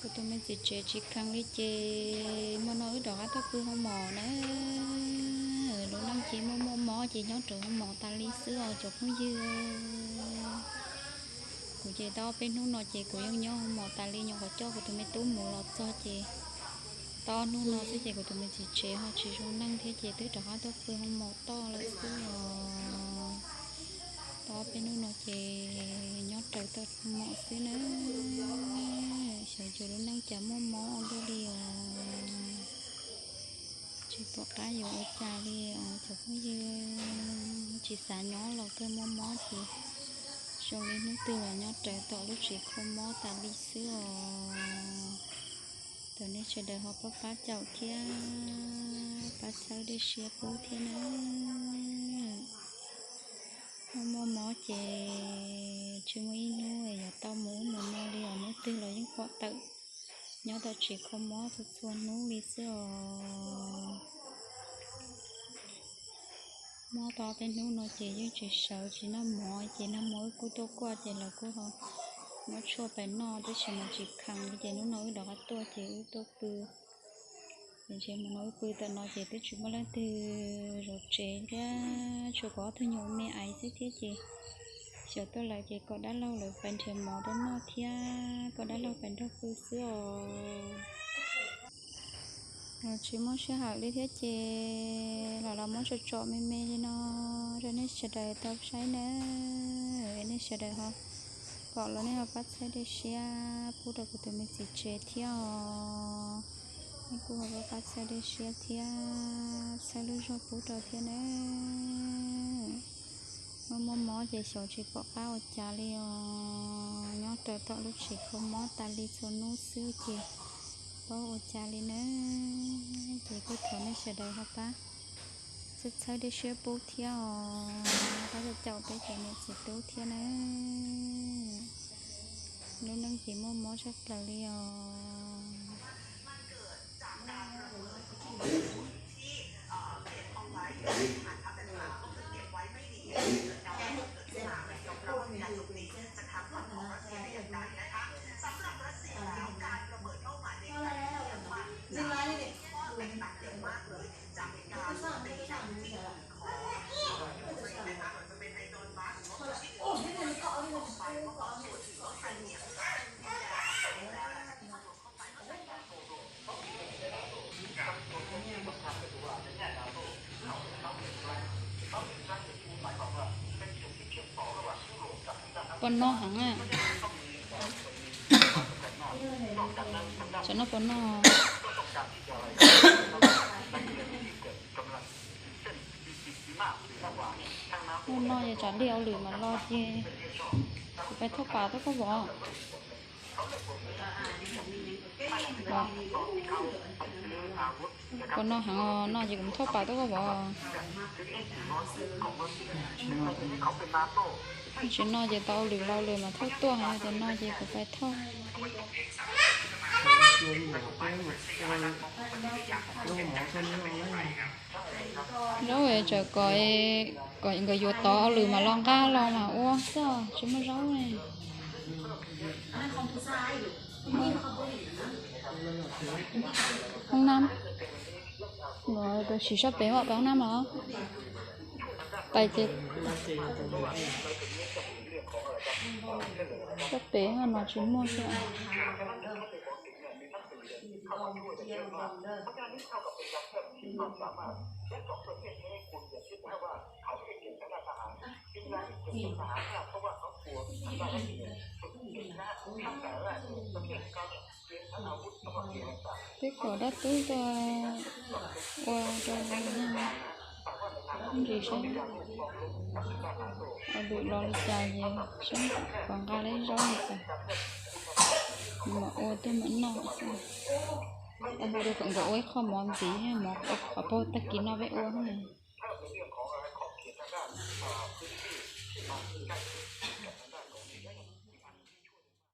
Kuv tus me txiv tsev tsis kheev li ces hmo no wb rov qab tuaj pw hoo mom na. Lub neej ces muaj muaj mob ces nyob rau hoo mom tas li xwb os cov phooj ywg. Kuv ces tau ob peb hnub no ces kuv yeej nyob hoo mom tas li, nyuam qhuav coj kuv tus me tub mus los txog ces tau ob hnub no xwb ces kuv tus me txiv tsev ho tsis zoo neej thiab ces twb rov qab tuaj pw hoo mom toj lawm xwb os. Tau ob peb hnub no ces nyob raws toj hoo mom xwb na. Xyov yus lub neej cas muaj mob ua luaj li os. Tsis pom qab yuav ua cas li os cov phooj ywg. Tsis xav nyob los kawg, muaj mob ces zoo li hnub twg los nyob raws tom lub tsev kho mob tas li xwb os. Thov nej sawv daws ho pab pab caum thiab pab txhawb dej siab pub thiab na. Muaj muaj mob ces tsis muaj ib hnub yuav tau mus ub mus no li os, hnub twg los yeej pom tawm nyob tom tsev kho mob txhua txhua hnub li xwb os. Mob tau ob peb hnub no ces yeej tsis sawv tsis noj mov ces nag hmo wb kuj tuaj kuaj ces lawv kuj ho muab tshuaj pais noj tab sis mas tsis kheev li ces hnub no wb rov qab tuaj ces wb tuaj pw. Ces ntshe hmo no wb pw tam no ces twb tsis muaj leej twg zov tsev thiab, tshuav kuv ob tug nyuam me aiv xwb thiab ces xyov tuaj lawm ces kom dab laug lawv pais nrhiav mov rau noj thiab kom dab laug pais nrog pw xwb os. Tsis muaj sij hawm li thiab ces los los muab tsom tsom me me li no rau nej sawv daws tau saib na. Nej sawv daws ho pom los nej ho pab txhawb dej siab pub rau kuv tus me txiv tsev thiab os. Nej kuj ho pab pab txhawb dej siab thiab txhawb lub zog pub rau thiab na. Muaj muaj mob ces xyov tsis pom qab ua cas li os, nyob raws tom lub tsev kho mob tas li txhua hnub xwb ces paub ua cas li na. Ces kuj thov nej sawv daws ho pab txhawb txhawb dej siab pub thiab os, pab caum caum peb cov niam txiv tub thiab na. Lub neej ces muaj mob tshaj plaws li os. Poj noj heev na. Tsam no poj noj. Hnub no ces tsam li ua lwm mam los ces kuv pais thauj pas tuaj koj vov. Poj noj heev os, no ces kuv mus thauj pas tuaj koj vov. Tsis no ces tau ua lwm los lwm mas thauj tuaj, yog tias no ces kuv pais thauj. Zaub tsam kom, kom nkawd yuav tod ua lwm mas los nqa los mas ua xwb, tsis muaj zaub ne. Hoob nab, siv sab pem os, pem hoob nab os. Pais ces sab pem no tsis muaj xwb. Peb kom dab tub tuaj ua rau ntsis saib ua lwm los li cas ces saib kom nqa leb zaub li cas mam ua tuaj mam noj xwb. Ua npa rau kom nkawd ua ib qho mov ntxiv, mov qhov paug tag kis no peb ua xwb na.